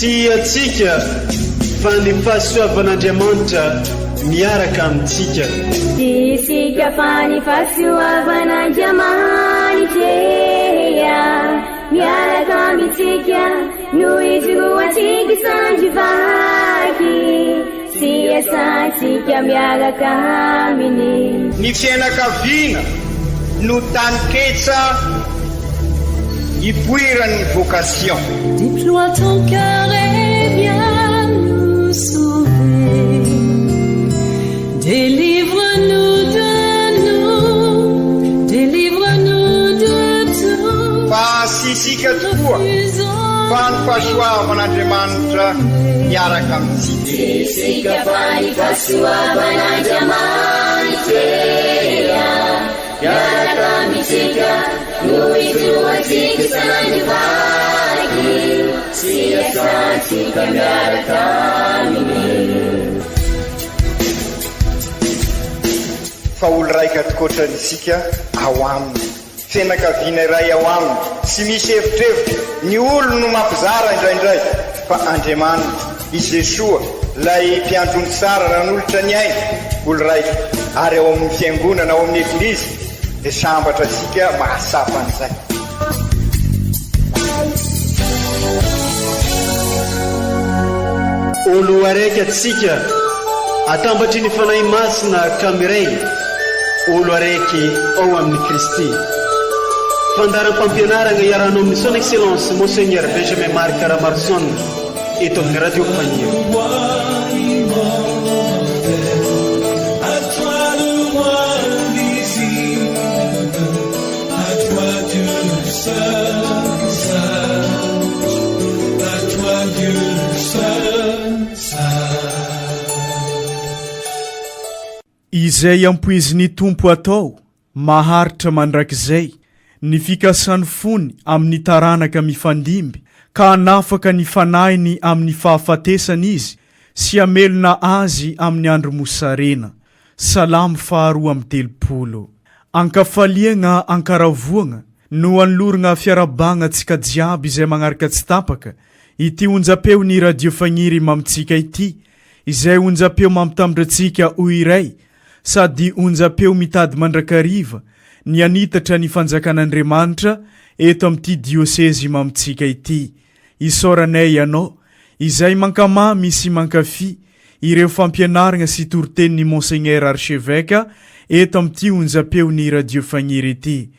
Tsy antsika fa ny fahasoavan'Andriamanitra miaraka amintsika. Tsy isika fa ny fahasoavan'Andriamanitra miaraka amintsika no ijoroantsika sandry vaky sy iasantsika miaraka aminy. Ny fiainakaviana no taninketsa ipoiran'ny vocation. Déploie ton cœur et viens nous sauver Délivre-nous de nous, délivre-nous de tout Fa tsy isika tokoa fa ny fahasoavan'Andriamanitra miaraka amintsika. Tsy isika fa ny fahasoavan'Andriamanitra miaraka amintsika no ijoroantsika isan'andro vaky sy iasantsika miaraka aminy. Fa olo raika tokoatrany isika ao aminy. Fianakaviana iray ao aminy, tsy misy evitrevitra, ny olony no mampizara indraindray, fa Andriamanitra, i Jesoa, ilay mpiandry ondry tsara nanolotra ny ainy, olo raika, ary ao amin'ny Fiangonana, ao amin'ny Eglizy, dia sambatra isika mahatsapa an'izay. Olo araiky atsika atambatry ny Fanahy Masina ka miray olo araiky ao amin'i Kristy. Fandaharam-pampianaragna iarahanao amin'ny Son Excellence Monseigneur Benjamin Marc Ramaroson eto amin'ny Radio Faniry. Izay ampoizin'ny Tompo atao, maharitra mandrakizay, ny fikasan'ny fony amin'ny taranaka mifandimby, ka hanafaka ny fanahiny amin'ny fahafatesana Izy sy hamelona azy amin'ny andro mosarena. Salamo faharoa amby telopolo. Ankafaliagna ankaravoagna no anoloragna fiarahabagna antsika jiaby izay magnaraka tsy tapaka ity onjam-peon'ny Radio Fagniry mamintsika ity, izay onjam-peo mampitambatra antsika ho iray sady onjam-peo mitady mandrakariva ny hanitatra ny fanjakan'Andriamanitra eto amin'ity diosezy mamintsika ity. Isaoranay ianao izay mankamamy sy mankafy ireo fampianaragna sy toritenin'i Monseigneur Archevêque eto amin'ity onjam-peon'ny Radio Fagniry ity.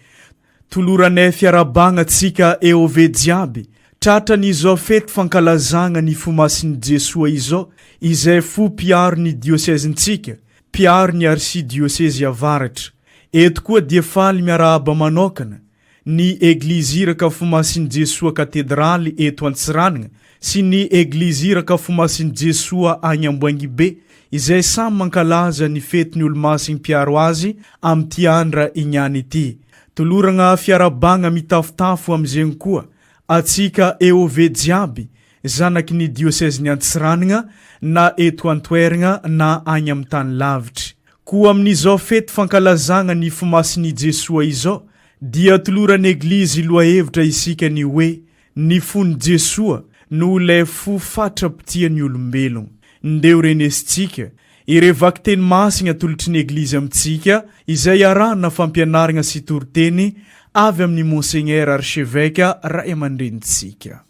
Toloranay fiarahabagna antsika EOV jiaby tratran'izao fety fankalazagna ny Fo Masin'i Jesoa izao izay fo mpiaro ny diosezintsika, mpiaro ny Arsidiosezy Avaratra. Eto koa dia faly miarahaba manokana ny Eglizy Iraka Fomasin'i Jesoa Katedraly eto Antsiranana sy ny Eglizy Iraka Fomasin'i Jesoa agny Amboangibe izay samy mankalaza ny fetin'ny Olomasigny mpiaro azy amin'ity andra ignany ity. Toloragna fiarahabagna mitafotafo amizegny koa atsika EOV jiaby zanaky ny Diosezin'i Antsiranana na eto antoeragna na agny amin'ny tany lavitry. Koa amin'izao fety fankalazagna ny Fomasin'i Jesoa izao dia toloran'ny Eglizy lohahevitra isika ny hoe Ny fon'i Jesoa no ilay fo fatra-pitia ny olombelogno. Ndeho renesintsika ireo vakiteny masigna atolotry ny Eglizy amintsika izay arahana fampianaragna sy toriteny avy amin'i Monseigneur Archevêque Ray aman-drenintsika.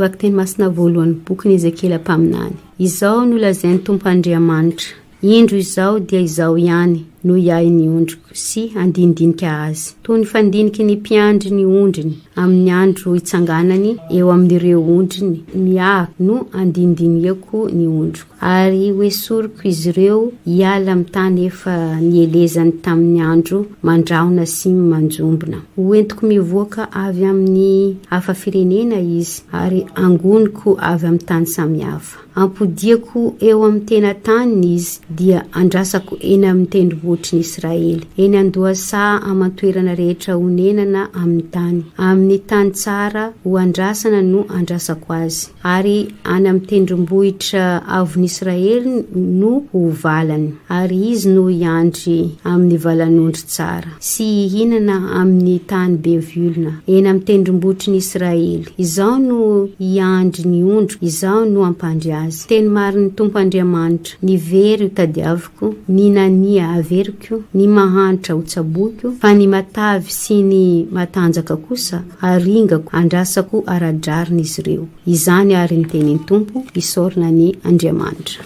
Vakiteny masina voalohany bokin'i Ezekiela mpaminany. Izao no lazain'ny Tompo Andriamanitra, Indro izaho dia izaho ihany. no hiahy ny ondriko sy handinidinika azy, toy ny fandiniky ny mpiandry ny ondriny amin'ny andro itsanganany eo amin'ireo ondriny miahy no handinidinihako ny ondriko. Ary hoesoriko izy ireo hiala amin'ny tany efa nielezany tamin'ny andro mandrahona sy manjombona. Hoentiko mivoaka avy amin'ny hafa firenena izy, ary hangoniko avy amin'ny tany samihafa. Hampodiako eo amin'ny tena taniny izy, dia handrasako eny amin'ny tendrombohitry ny Israely, eny an-dohasaha aman-toerana rehetra honenana amin'ny tany. Amin'ny tany tsara ho andrasana no handrasako azy. Ary any amin'ny tendrombohitra avon'i Israely no ho valany, ary izy no hiandry amin'ny valan'ondry tsara, sy hihinana amin'ny tany be violona, eny amin'ny tendrombohitry ny Israely. Izaho no hiandry ny ondriko, Izaho no hampandry azy. Teny marin'ny Tompo Andriamanitra, Ny very hotadiaviko, ny nania haveriko, ny mahantra hotsaboiko, fa ny matavy sy ny matanjaka kosa Aringako, andrasako ara-drariny izy ireo. Izany àry ny tenin'ny Tompo, isaorana anie Andriamanitra.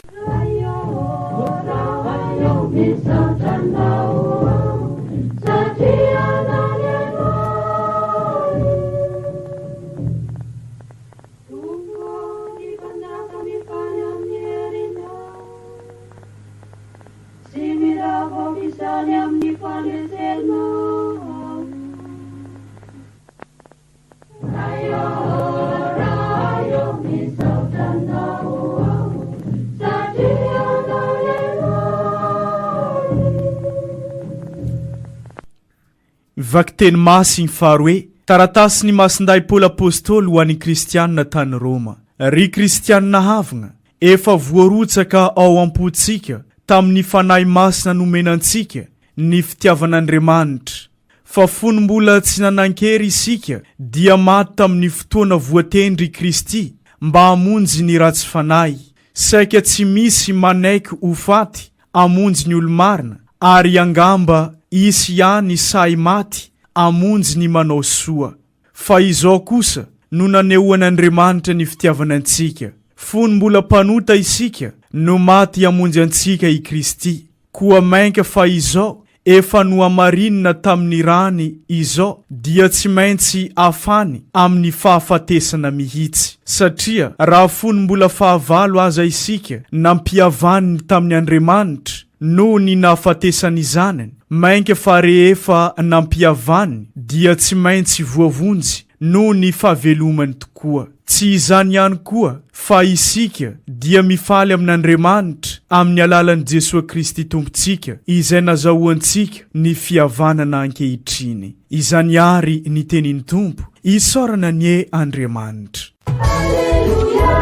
Vakiteny Masiny faharoe, Taratasin'i Masindahy Paoly Apostoly ho an'ny Kristianina tany Roma. Ry Kristianina havagna, efa voarotsaka ao am-pontsika tamin'ny Fanahy Masina nomena antsika ny fitiavan'Andriamanitra. Fa fony mbola tsy nanan-kery isika dia maty tamin'ny fotoana voatendry i Kristy mba hamonjy ny ratsy fanahy. Saika tsy misy manaiky ho faty hamonjy ny olo-marina, ary angamba hisy ihany sahy maty hamonjy ny manao soa. Fa izao kosa no nanehoan'Andriamanitra ny fitiavany antsika, fony mbola mpanota isika no maty hamonjy antsika i Kristy, koa mainka fa izao efa nohamarinina tamin'ny rany izao dia tsy maintsy afany amin'ny fahafatesana mihitsy, satria raha fony mbola fahavalo aza isika nampihavaniny tamin'ny Andriamanitra noho ny nahafatesan'ny Zanany, mainka fa rehefa nampihavaniny dia tsy maintsy voavonjy noho ny fahavelomany tokoa. Tsy izany ihany koa, fa isika dia mifaly amin'Andriamanitra amin'ny alalan'i Jesoa Kristy Tompontsika, izay nazahoantsika ny fihavanana ankehitriny. Izany àry ny tenin'ny Tompo, isaorana anie Andriamanitra. Aleloia,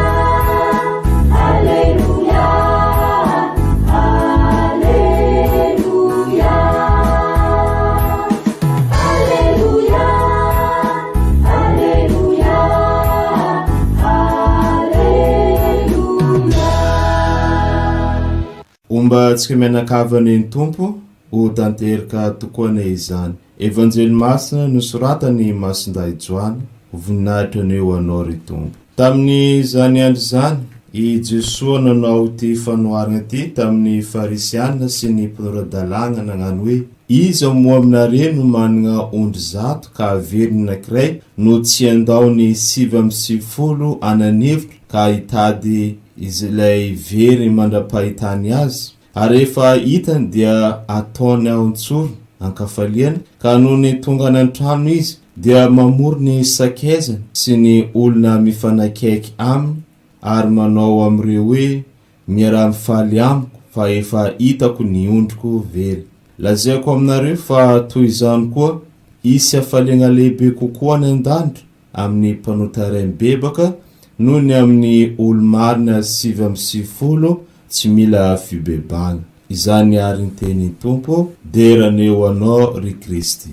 aleloia, aleloia, aleloia. Aleloia, Aleloia. Homba antsika mianakavy anie ny Tompo, ho tanterka tokoa anie izany. Evanjely masina nosoratan' i Masindahy Joany, voninahitra anie ho Anao ry Tompo. Tamin' izany andro izany, i Jesoa nanao ity fanoharana ity tamin' ny Farisiana sy ny mpanora-dalàgna nagnano hoe, Iza moa aminareo no managna ondry zato ka averiny anankiray no tsy handao ny 99 any an'efitra ka hitady izilay very mandra-pahitany azy? Ary rehefa hitany dia ataony ao an-tsorony an-kafaliana, ka nony tonga any an-trano izy dia mamory ny sakaizany sy ny olona mifanakaiky aminy ary manao amin'ireo hoe, Miaraha-mifaly amiko fa efa hitako ny ondriko very. Lazaiko aminareo fa toy izany koa, hisy hafaliagna lehibe kokoa any an-danitra amin'ny mpanota iray mibebaka noho ny amin'ny olo-marina 99 tsy mila fibebahana. Izany àry ny tenin'ny Tompo, dera anie ho Anao ry Kristy.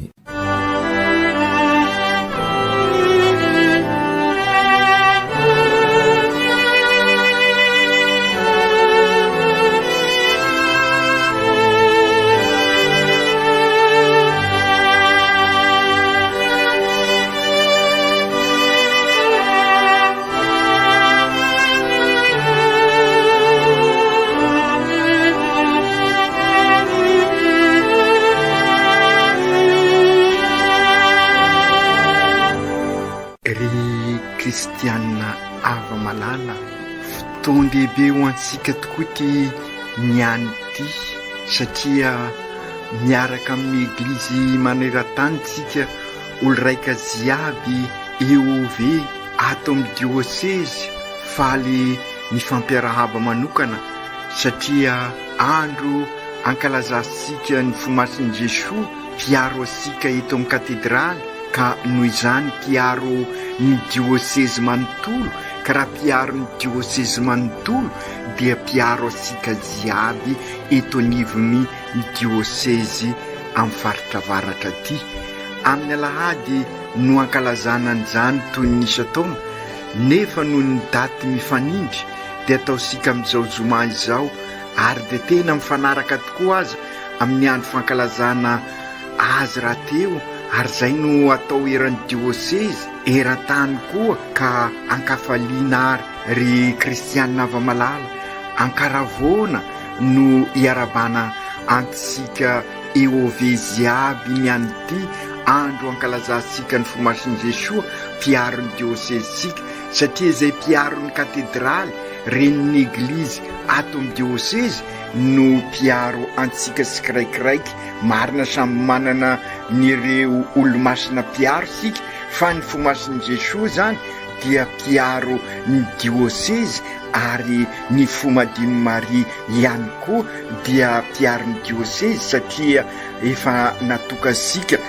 Kristianina hava-malala, fotoan-dehibe ho antsika tokoa ity niany ity satria miaraka amin'ny Eglizy maneran-tany tsika olo-raika jiaby EOV ato amin'ny diosezy faly mifampiarahaba manokana satria andro ankalazantsika ny Fo Masin'i Jesoa mpiaro antsika eto amin'ny katedraly ka noho izany mpiaro ny diosezy manontolo ka raha mpiaro ny diosezy manontolo dia mpiaro antsika jiaby eto anivon'ny diosezy amin'ny faritra avaratra aty. Amin'ny alahady no ankalazana an'izany toy ny isan-taona nefa noho ny daty mifanindry dia ataontsika amin'izao zoma izao ary dia tena mifanaraka tokoa aza amin'ny andro fankalazana azy rahateo ary izay no atao eran'ny diosezy, eran-tany koa ka ankafaliana ary ry kristianina hava-malala, ankaravoana no iarabana antsika EOV jiaby ny an'ity andro ankalazantsika ny Fo Masin'i Jesoa mpiaro ny diosezintsika satria izay mpiaro ny katedraly renin'ny Eglizy ato amin'ny diosezy no mpiaro antsika tsikiraikiraiky, marina samy manana ny ireo olomasina mpiaro isika fa ny Fo Masin'i Jesoa izany dia mpiaro ny diosezy ary ny Fo Madin'i Maria ihany koa dia mpiaro ny diosezy satria efa natokantsika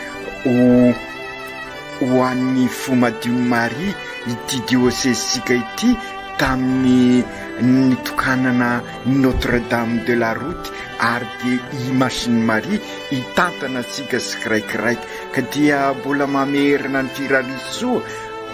ho ho an'ny Fo Madion'i Maria ity diosezintsika ity tamin'ny nitokanana ny Notre Dame de la Route ary dia i Masin'i Maria hitantana antsika tsikiraikiraiky ka dia mbola mamerina ny firarisoa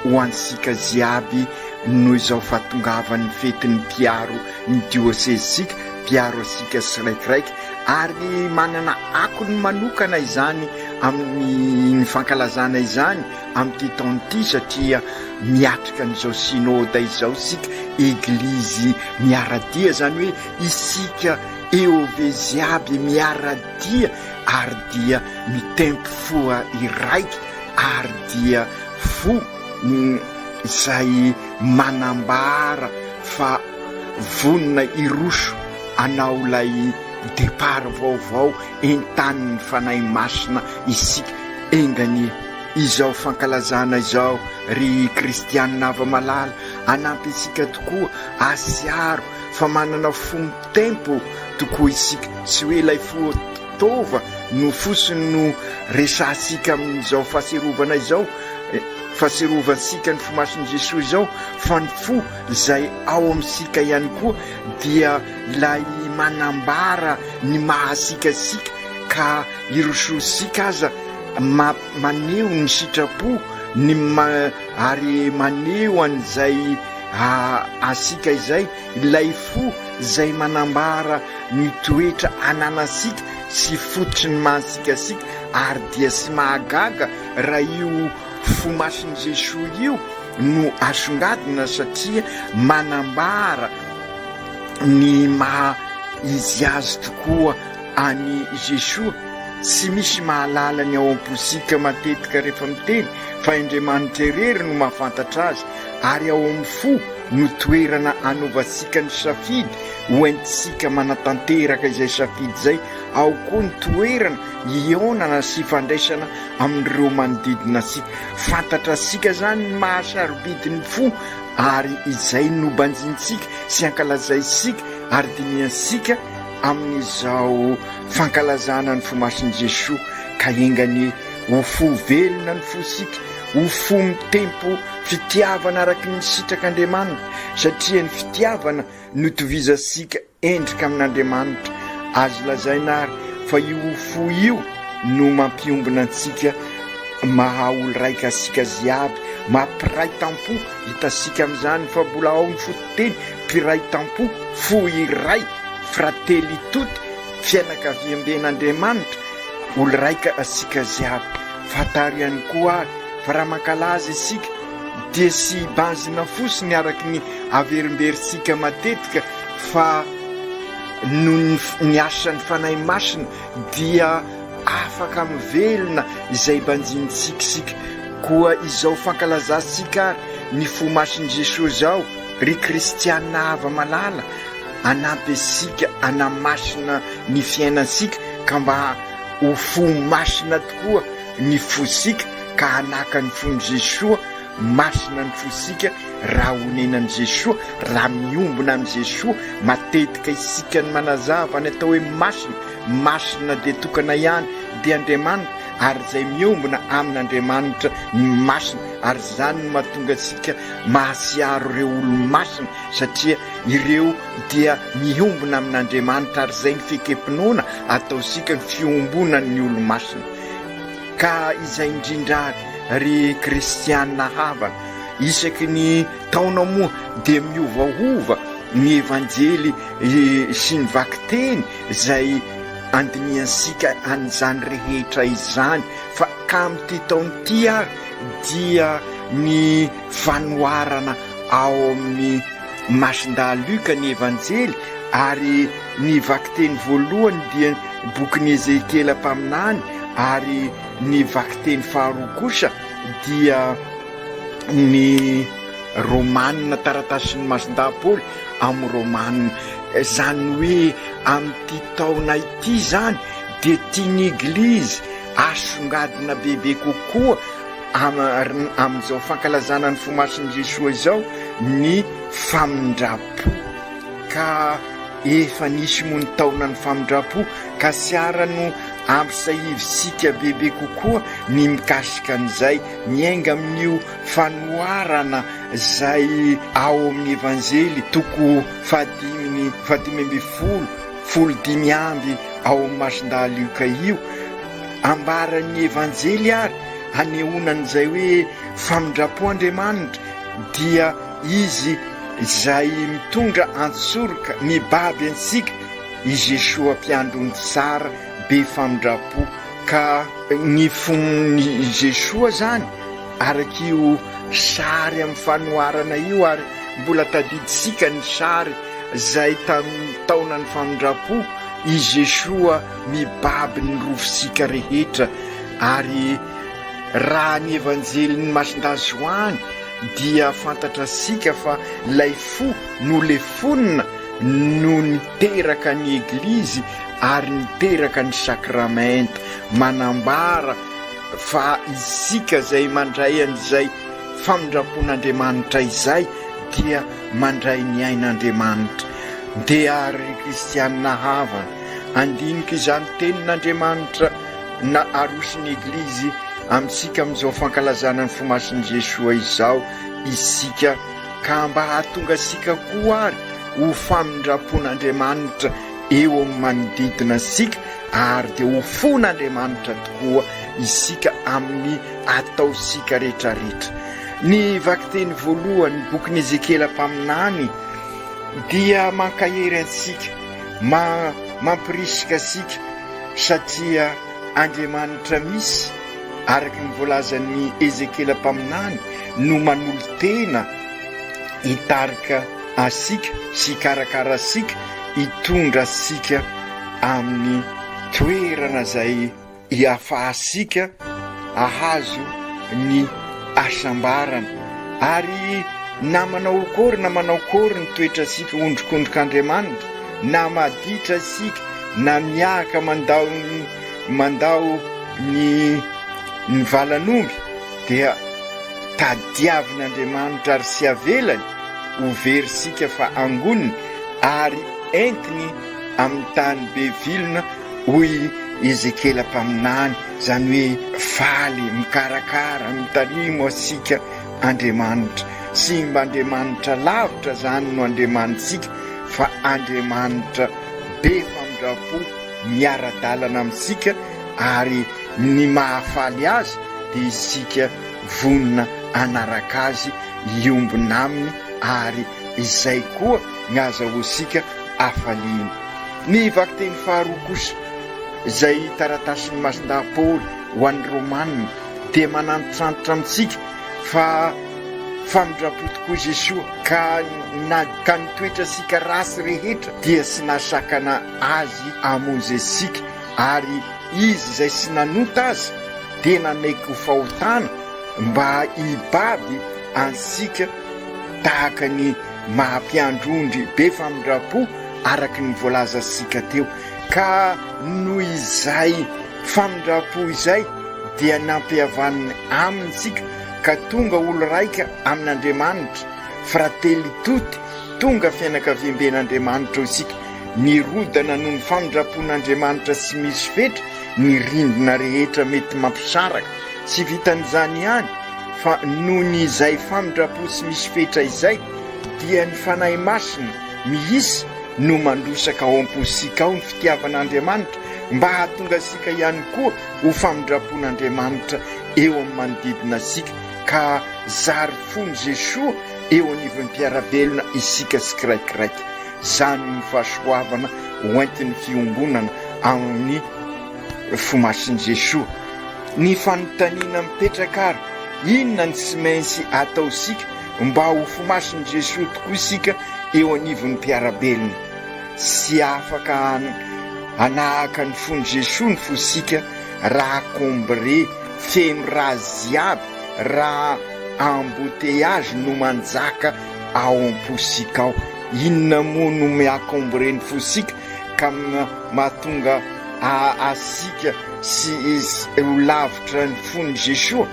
ho antsika jiaby noho izao fahatongavan'ny fetin'ny mpiaro ny diosezintsika, mpiaro antsika tsiraikiraiky ary manana akony manokana izany amin'ny fankalazana izany amin'ity taona ity satria miatrika an'izao synoda izao isika, eglizy miara-dia, izany hoe isika EOV jiaby miara-dia ary dia mitempo foa iraika ary dia fo izay manambara fa vonona hiroso hanao ilay départ vaovao entanin'ny Fanahy Masina isika. Enga anie izao fankalazana izao ry kristianina hava-malala hanampy antsika tokoa hahatsiaro fa manana fo mitempo tokoa isika, tsy hoe ilay fo taova no fotsiny no resahantsika amin'izao fahatsiarovana izao, fahatsiarovantsika ny fo masin'i Jesoa izao, fa ny fo izay ao amintsika ihany koa dia ilay manambara ny maha antsika antsika ka irosoantsika aza maneho ny sitrapo ny ary maneho an'izay antsika izay ilay fo izay manambara ny toetra ananantsika sy fototry ny maha antsika antsika ary dia tsy mahagaga raha io fo masin'i Jesoa io no asongadina satria manambara ny maha izy azy tokoa an'i Jesoa. Tsy misy mahalala ny ao am-pontsika matetika rehefa miteny fa Andriamanitra irery no mahafantatra azy ary ao amin'ny fo no toerana anaovantsika ny safidy ho entintsika manatanteraka izay safidy izay, ao koa ny toerana hihaonana sy hifandraisana amin'ireo manodidina antsika. Fantatratsika izany ny maha sarobidy ny fo ary izay no banjintsika sy ankalazaintsika ary dinihantsika amin'izao fankalazana ny Fo Masin'i Jesoa ka enga anie ho fo velona ny fosika, ho fo mitempo fitiavana araky ny sitrak'Andriamanitra satria ny fitiavana no itovizantsika endrika amin'Andriamanitra. Azo lazaina àry fa io fo io no mampiombona antsika maha olo-raika antsika jiaby, mampiray tampo, hitantsika amin'izany fa mbola ao ny fototeny mpiray tampo, fo iray, fratelli tutti, fianakaviamben'Andriamanitra, olo-raika antsika jiaby. Fantaro ihany koa àry fa raha mankalaza isika dia tsy hibanjina fotsiny araka ny averimberintsika matetika fa noho ny asan'ny Fanahy Masina dia afaka mivelona izay banjinintsika isika. Koa izao fankalazantsika ary ny fo masin'i Jesoa izao, ry kristiana hava-malala, hanampy antsika hanamasina ny fiainantsika ka mba ho fo masina tokoa ny fosika ka hanaka ny fon'i Jesoa, masina ny fosika raha onenan'i Jesoa, raha miombona amin'i Jesoa, matetika isika ny manazava ny atao hoe masina, masina dia tokana ihany dia Andriamanitra ary izay miombona amin'Andriamanitra ny masina ary izany no mahatonga antsika mahatsiaro ireo olo-masina satria ireo dia miombona amin'Andriamanitra ary izay ny fekem-pinoana ataontsika ny fiombonan'ny olo-masina. Ka izay indrindra ary ry kristiana havana, isaky ny taona moa dia miovaova ny evanjely sy ny vakiteny izay andinihansika an'izany rehetra izany fa ka amin'ity taona ity ary dia ny fanoharana ao amin'ny Masindahy Luka ny Evanjely ary ny vakiteny voalohany dia bokin'i Ezekiela mpaminany ary ny vakiteny faharoa kosa dia ny Romanina, taratasin'i Masindahy Paoly amin'ny Romanina. Izany hoe amin'ity taona ity izany dia tian'ny Eglizy asongadina bebe kokoa Amin'izao fankalazana ny Fo Masin'i Jesoa izao ny famindram-po. Ka efa nisy moa ny taonan'ny famindram-po ka tsy ara no ampisahivintsika bebe kokoa ny mikasika an'izay miainga amin'io fanoharana izay ao amin'ny Evanjely toko fahadimy 15 15 ao amin'ny Masindahy Lioka io. Ambaran'ny Evanjely ary hanehoana an'izay hoe famindram-po Andriamanitra dia Izy izay mitondra antsoroka mibaby antsika, i Jesoa mpiandry ondry tsara be famindram-po ka ny fon'i Jesoa zany araka io sary amin'ny fanoharana io ary mbola tadidisika ny sary izay tamin'ny taonan'ny famindram-po i Jesoa mibaby ny rofintsika rehetra Ary raha ny Evanjelin'i Masindahy Joany dia fantatrasika fa ilay fo nolefonina no niteraka ny Eglizy ary niteraka ny sakramenta, manambara fa isika izay mandray an'izay famindrampon'Andriamanitra izay dia mandray ny ain'Andriamanitra. Ndeha ary ry kristianina havana, andinika izany tenin'Andriamanitra na aroson'ny Eglizy amintsika amin'izao fankalazana ny Fo Masin'i Jesoa izao isika ka mba hahatonga antsika koa ary ho famindram-pon'Andriamanitra eo amin'ny manodidina antsika ary dia ho fon'Andriamanitra tokoa isika amin'ny ataontsika rehetrarehetra. Ny vakiteny voalohany, bokin'i Ezekiela mpaminany, dia mankahery antsika, mampirisika antsika Satria Andriamanitra misy, araka ny voalazan'i Ezekiela mpaminany, no manolo-tena hitarika antsika sy hikarakara antsika, hitondra antsika amin'ny toerana izay hiafahantsika hahazo ny hasambarana. Ary na manao akory na manao akory ny toetrantsika ondrikondrik'Andriamanitra, na maditra isika, na miahaka mandao ny mandao ny ny valan'omby, dia tadiavin'Andriamanitra ary tsy avelany ho very isika fa angoniny ary entiny amin'ny tany be vilona Hoy Ezekiela mpaminany, izany hoe faly, mikarakara, mitarimo antsika Andriamanitra. Tsy mba Andriamanitra lavitra izany no Andriamanitsika fa Andriamanitra be famindram-po miara-dalana amintsika ary ny mahafaly Azy dia isika vonona hanaraka Azy, hiombona Aminy ary izay koa ny azahoantsika hafaliana. Ny vakiteny faharoa kosa, izay taratasin'i Masindahy Paoly ho an'ny Romana, dia manantitrantitra amintsika fa famindram-po tokoa Jesoa, ka na ka ny toetrantsika ratsy rehetra dia tsy nahasakana Azy hamonjy antsika, ary Izy izay tsy nanota aza dia nanaiky ho fahotana mba hibaby. antsika tahaka ny maha mpiandry ondry be famindram-po araka ny voalazantsika teo. Ka noho izay famindram-po izay dia nampihavaniny aminy isika ka tonga olo-raika amin'Andriamanitra, fratelli tutti, tonga fianakaviamben'Andriamanitra ao isika. Nirodana noho ny famindram-pon'Andriamanitra tsy misy fetra ny rindrina rehetra mety mampisaraka. Tsy vitan'izany ihany fa noho ny izay famindram-po tsy misy fetra izay dia ny Fanahy Masina mihitsy no mandrosaka ao am-pontsika ao ny fitiavan'Andriamanitra mba hahatonga antsika ihany koa ho famindram-pon'Andriamanitra eo amin'ny manodidina antsika ka zary fon'i Jesoa eo anivon'ny mpiara-belona isika tsikiraikiraiky. Izany no fahasoavana hoentin'ny fiombonana amin'ny Fo Masin'i Jesoa. Ny fanontaniana mipetraka ary, inona no tsy maintsy ataontsika mba ho Fo Masin'i Jesoa tokoa isika eo anivon'ny mpiara-belona? Tsy afaka hanahaka ny fon'i Jesoa ny fontsika raha combré, feno raha jiaby, raha embouteillage no manjaka ao am-posika ao. Inona moa no mi-encombré ny fosika ka mahatonga asika sy ho lavitra ny fon'i Jesoa?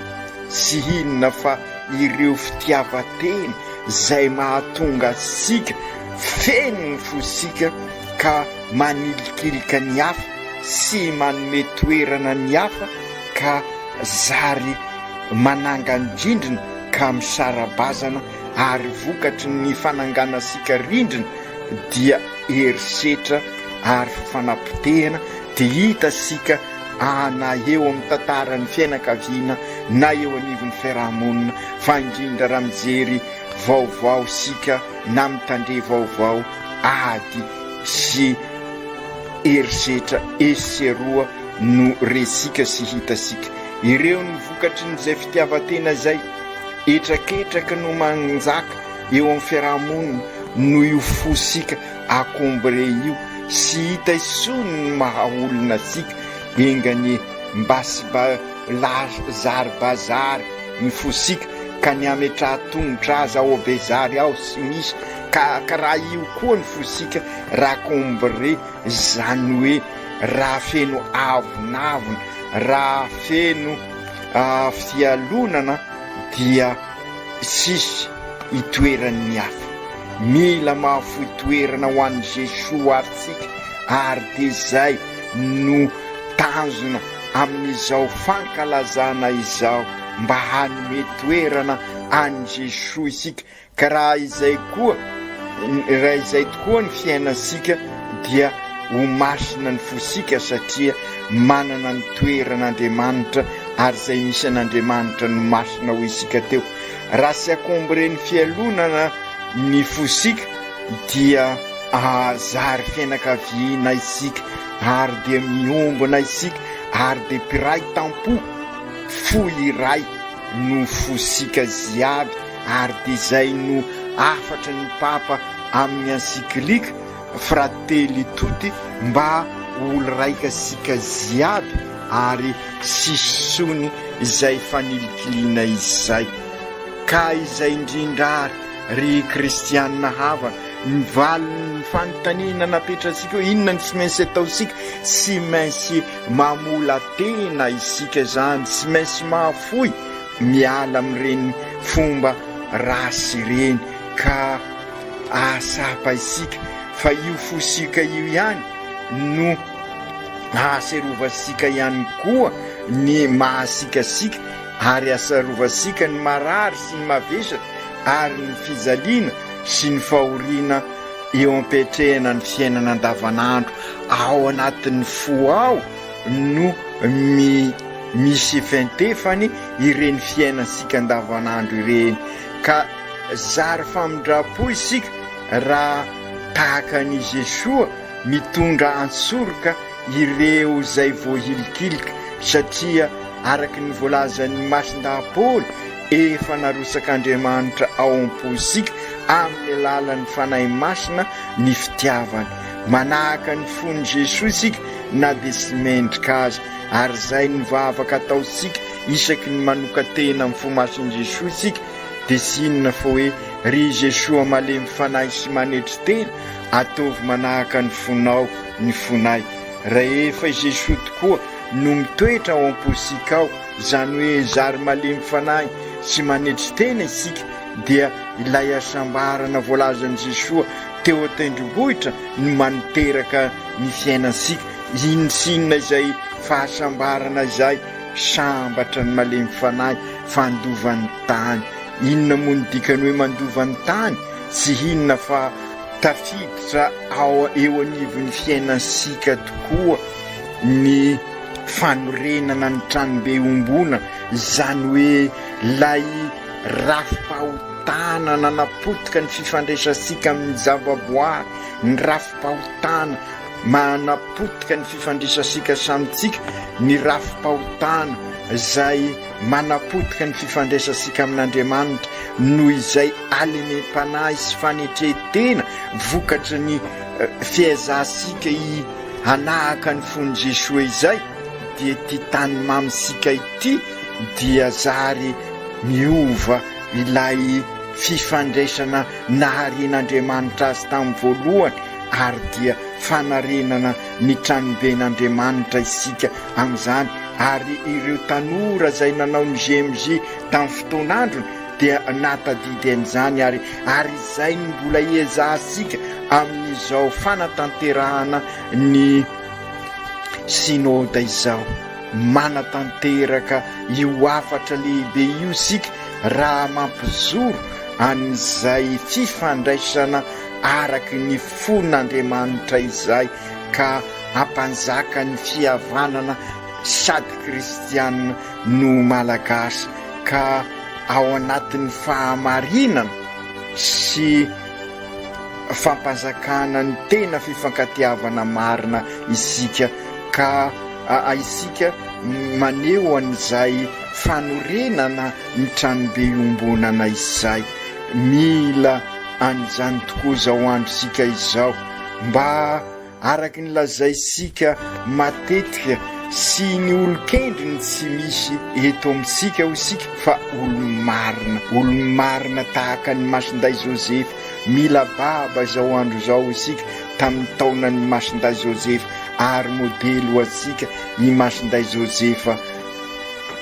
Tsy inona fa ireo fitiavan-tena izay mahatonga antsika feno ny fosika ka manilikilika ny hafa sy manome toerana ny hafa ka zary manangan-drindrina ka misara-bazana ary vokatry ny fananganasika rindrina dia herisetra ary fifanapotehana dia hita sika na eo amin'ny tantaran'ny fiainakaviana na eo anivon'ny fiarahamonina fa indrindra raha mijery vaovao sika na mitandre vaovao ady sy herisetra etsy sy eroa no resika sy hitasika ireo ny vokatrin'izay fitiavan-tena izay Hetraketraka no manjaka eo amin'ny fiaraha-monina noho io fosika encombré io, tsy hita intsony ny maha olona antsika, enga anie mba tsy mba zary bazary ny fosika ka ny hametraha-tongotra aza ao bezary ao tsy misy, ka karaha io koa ny fosika raha combré, izany hoe raha feno avonavona, raha feno. fialonana dia tsisy itoeran'ny hafa. Mila mahafoy toerana ho an'i Jesoa ary tsika ary dia izay no tanjona amin'izao fankalazana izao mba hanome toerana an'i Jesoa isika Ka raha izay koa, raha izay tokoa ny fiainantsika dia ho masina ny fosika satria manana ny toeran'Andriamanitra ary izay misy an'Andriamanitra no masina hoy isika teo. Raha tsy encombré-n'ny fialonana ny fosika dia zary fianakaviana isika ary dia miombona isika ary dia mpiray tampo, fo iray no fosika jiaby Ary dia izay no hafatry ny Papa amin'ny encyclique Fratelli Tutti mba ho olo-raika sika jiaby ary tsisy tsony izay fanilikiliana izay. Ka izay indrindra ary ry kristianina havana, ny valin'ny fanontaniana napetratsika hoe inona no tsy maintsy ataontsika, tsy maintsy mamola-tena isika izany, tsy maintsy mahafoy miala amin'ireny fomba ratsy ireny ka ahatsapa isika fa io fosika io ihany no ahaserovantsika ihany koa ny mahasikasika ary ahaserovantsika ny marary sy ny mavesatra ary ny fijaliana sy ny fahoriana eo am-piatrehana ny fiainana andavanandro ao anatin'ny fo ao no mi misy fentefany ireny fiainantsika andavanandro ireny ka zary famindram-po isika raha tahaka an'i Jesoa mitondra an-tsoroka ireo izay voahilikilika satria araka ny voalazan'i Masindahy Paoly efa narotsak'Andriamanitra ao am-pontsika amin'ny alalan'ny Fanahy Masina ny fitiavany. Manahaka ny fon'i Jesoa isika na dia tsy mendrika aza, ary izay ny vavaka ataontsika isaky ny manokan-tena amin'ny Fo Masin'i Jesoa isika. Dia tsy inona fa hoe, Ry Jesoa malemy fanahy sy manetry tena, ataovy manahaka ny fonao ny fonay. Rahefa i Jesoa tokoa no mitoetra ao am-pontsika ao, izany hoe zary malemy fanahy sy manetry tena isika, dia ilay hasambarana voalazan'i Jesoa teo an-tendrombohitra no maninteraka ny fiainantsika. Inona sy inona izay fahasambarana izay? Sambatra ny malemy fanahy fa handova ny tany. Inona moa ny dikan'ny hoe mandova ny tany? Tsy inona fa tafiditra ao eo anivon'ny fiainantsika tokoa ny fanorenana ny tranobe iombonana, izany hoe ilay rafi-pahotana nanapotika ny fifandraisantsika amin'ny zavaboary, ny rafi-pahotana manapotika ny fifandraisantsika samintsika, ny rafi-pahotana izay manapotika ny fifandraisantsika amin'Andriamanitra noho izay halemem-panahy sy fanetren-tena vokatry ny fiezahantsika hanahaka ny fon'i Jesoa izay, dia ity tany mamintsika ity dia zary miova ilay fifandraisana naharian'Andriamanitra azy tamin'ny voalohany ary dia fanarenana ny tranoben'Andriamanitra isika amin'izany ary ireo tanora izay nanao ny GMJ tamin'ny fotoan'androny dia nahatadidy an'izany ary ary izay no mbola iezahantsika amin'izao fanatanterahana ny Synoda izao. Manatanteraka io hafatra lehibe io isika raha mampijoro an'izay fifandraisana araky ny fon'Andriamanitra izay ka hampanjaka ny fihavanana sady kristiana no malagasy ka ao anatin'ny fahamarinana sy fampanjakana ny tena fifankatiavana marina isika ka isika maneho an'izay fanorenana ny tranobe iombonana izay. Mila an'izany tokoa izao androntsika izao mba Araka ny lazaintsika matetika sy ny olon-kendriny tsy misy eto amintsika hoy isika fa olo-marina, olo-marina tahaka an'i Masindahy Josefa, mila baba izao andro izao isika tamin'ny taonan'i Masindahy Josefa ary modely ho antsika i Masindahy Josefa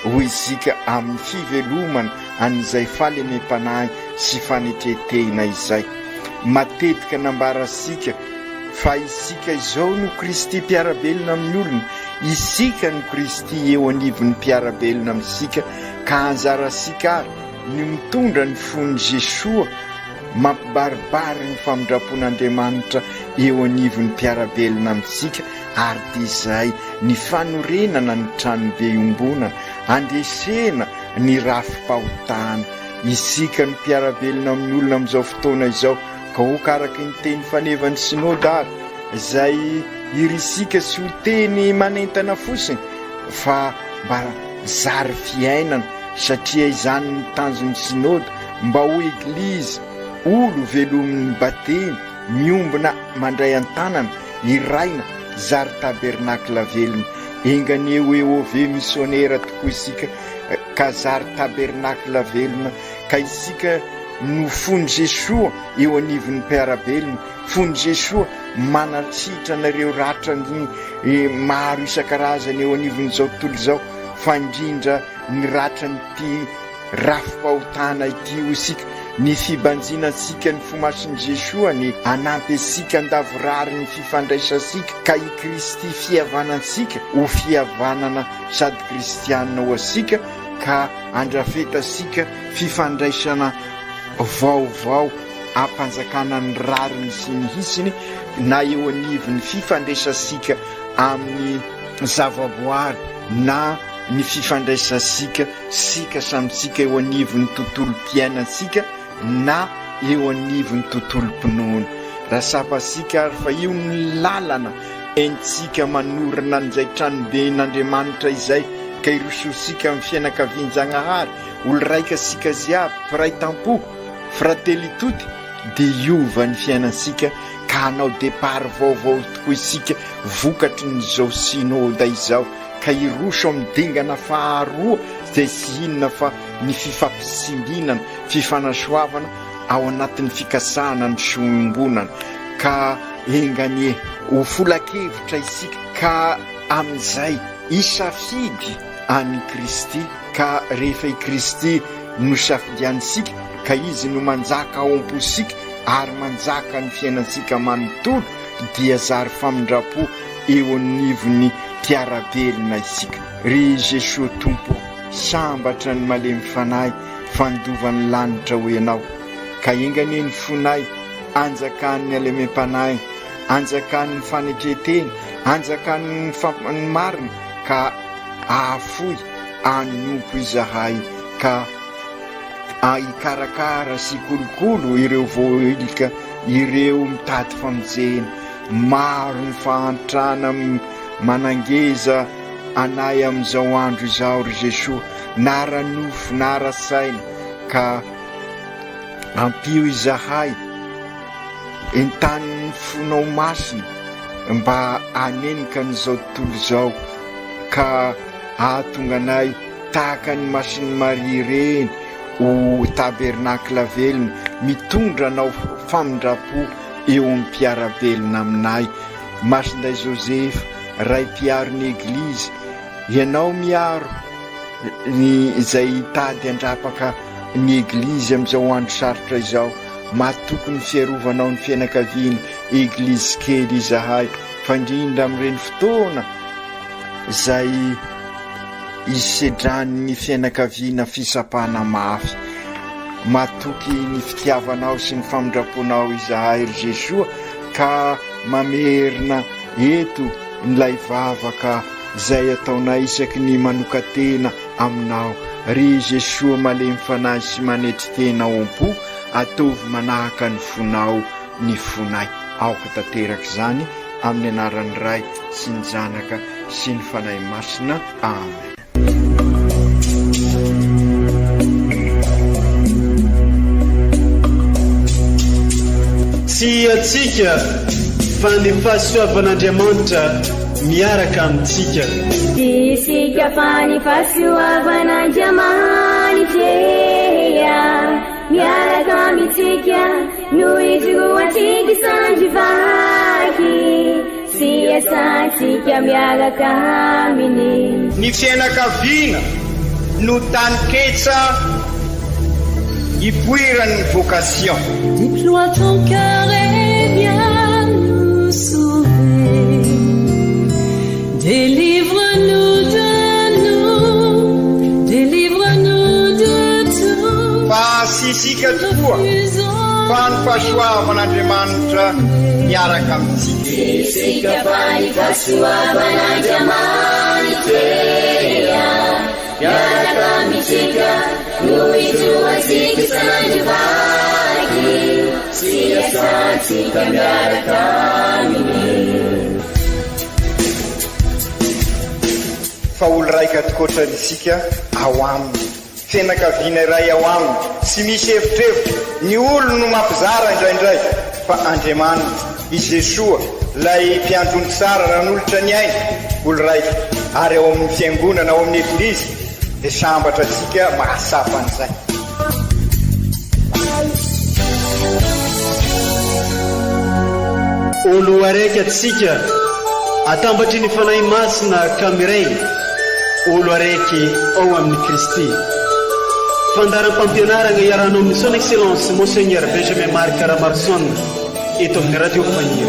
hoy isika amin'ny fivelomana an'izay fahalemem-panahy sy fanetren-tena izay. Matetika nambarantsika Fa isika izao no Kristy mpiara-belona amin'ny olona, isika no Kristy eo anivon'ny mpiara-belona amintsika, ka anjarantsika ary ny mitondra ny fon'i Jesoa mampibaribary ny famindram-pon'Andriamanitra eo anivon'ny mpiara-belona amintsika, ary dia izay ny fanorenana ny tranobe iombonana, handresena ny rafi-pahotana. Isika no mpiara-belona amin'ny olona amin'izao fotoana izao, Ka aoka araka ny teny fanevan'ny Synoda ary, izay hirisika sy ho teny manentana fotsiny fa mba zary fiainana satria izany ny tanjon'ny Synoda, mba ho Eglizy olo velomin'ny batemy, miombona mandray an-tanana, iraina, zary tabernakla velona. Enga anie ho EOV misionera tokoa isika ka zary tabernakla velona ka isika no fon'i Jesoa eo anivon'ny mpiara-belona, fon'i Jesoa manasitrana ireo ratrany maro isan-karazany eo anivon'izao tontolo izao, fa indrindra ny ratran'ity rafi-pahotana ity hoy isika, ny fibanjinantsika ny fo masin'i Jesoa anie hanampy antsika handavorary ny fifandraisantsika ka i Kristy fihavanantsika ho fihavanana sady kristianina ho antsika ka Andrafetantsika fifandraisana vaovao hampanjakana ny rariny sy ny hitsiny na eo anivon'ny fifandraisantsika amin'ny zavaboary na ny fifandraisantsika sika samy tsika eo anivon'ny tontolom-piainantsika na eo anivon'ny tontolom-pinoana. Raha tsapantsika ary fa io ny lalana entintsika manorina an'izay tranoben'Andriamanitra izay ka irosoantsika amin'ny fianakavian-Jagnahary, olo-raika sika jiaby, mpiray tampo, fratelli tutti, dia hiova ny fiainantsika ka hanao départ vaovao tokoa isika vokatrin'izao Synoda izao. ka hiroso amin'ny dingana faharoa izay tsy inona fa ny fifampisimbinana, fifanasoavana ao anatin'ny fikasana ny soa iombonana ka enga anie ho fola-kevitra isika ka amin'izay hisafidy an'i Kristy ka rehefa i Kristy no safidianintsika ka Izy no manjaka ao am-pontsika ary manjaka ny fiainantsika manontolo dia zary famindram-po eo anivon'ny mpiara-belona isika. Ry Jesoa Tompo ô, sambatra ny malemy fanahy fa handova ny lanitra ho Ianao. Ka enga anie ny fonay hanjakan'ny halemem-panahy, hanjakan'ny fanetren-tena, hanjakan'ny ny marina ka hahafoy hanompo izahay ka hikarakara sy hikolokolo ireo voailika ireo mitady famonjena. Maro ny fahantrana manangeza anay amin'izao andro izao ry Jesoa, na ara-nofo na ara-saina, ka ampio izahay, entanin'ny fonao masina mba hanenika an'izao tontolo izao ka hahatonga anay tahaka an'i Masin'i Maria ireny ho tabernakla velona mitondra anao famindram-po eo amin'ny mpiara-belona aminay. Masindahy Josefa, Ray mpiaro ny Eglizy, Ianao miaro ny izay hitady handrapaka ny Eglizy amin'izao andro sarotra izao. Matoky ny fiarovanao ny fianakaviana Eglizy kely izahay, fa indrindra amin'ireny fotoana izay isedran'ny fianakaviana fitsapana mafy. Matoky ny fitiavanao sy ny famindram-ponao izahay ry Jesoa ka mamerina eto ilay vavaka izay ataonay isaky ny manokan-tena aminao. Ry Jesoa malemy fanahy sy manetry tena ao am-po, ataovy manahaka ny fonao ny fonay. Aoka tanteraka izany amin'ny anaran'ny Ray sy ny Zanaka sy ny Fanahy Masina. Amen. Tsy antsika fa ny fahasoavan'Andriamanitra miaraka amintsika. Tsy isika fa ny fahasoavan'Andriamanitra miaraka amintsika no ijoroantsika sandry vaky. Sy iasantsika miaraka aminy. Ny fiainakaviana no taninketsa ipoiran'ny vocation. Déploie ton cœur et viens nous sauver Délivre-nous de nous, délivre-nous de tout Fa tsy isika tokoa fa ny fahasoavan'Andriamanitra miaraka amintsika. Tsy isika fa ny fahasoavan'Andriamanitra miaraka amintsika no ijoroantsika isan'andro vaky sy iasantsika miaraka aminy. Fa olo raika tokoatra isika ao aminy. Fianakaviana iray ao aminy, tsy misy evitrevitra, ny olony no mampizara indraindray, fa Andriamanitra, i Jesoa, ilay Mpiandry ondry tsara nanolotra ny ainy, olo raika, ary ao amin'ny Fiangonana, ao amin'ny Eglizy, dia sambatra antsika mahatsapa an'izay. Olo araiky atsika atambatry ny Fanahy Masina ka miray olo araiky ao amin'i Kristy. Fandaharam-pampianaragna iarahanao amin'ny Son Excellence Monseigneur Benjamin Marc Ramaroson eto amin'ny Radio Faniry.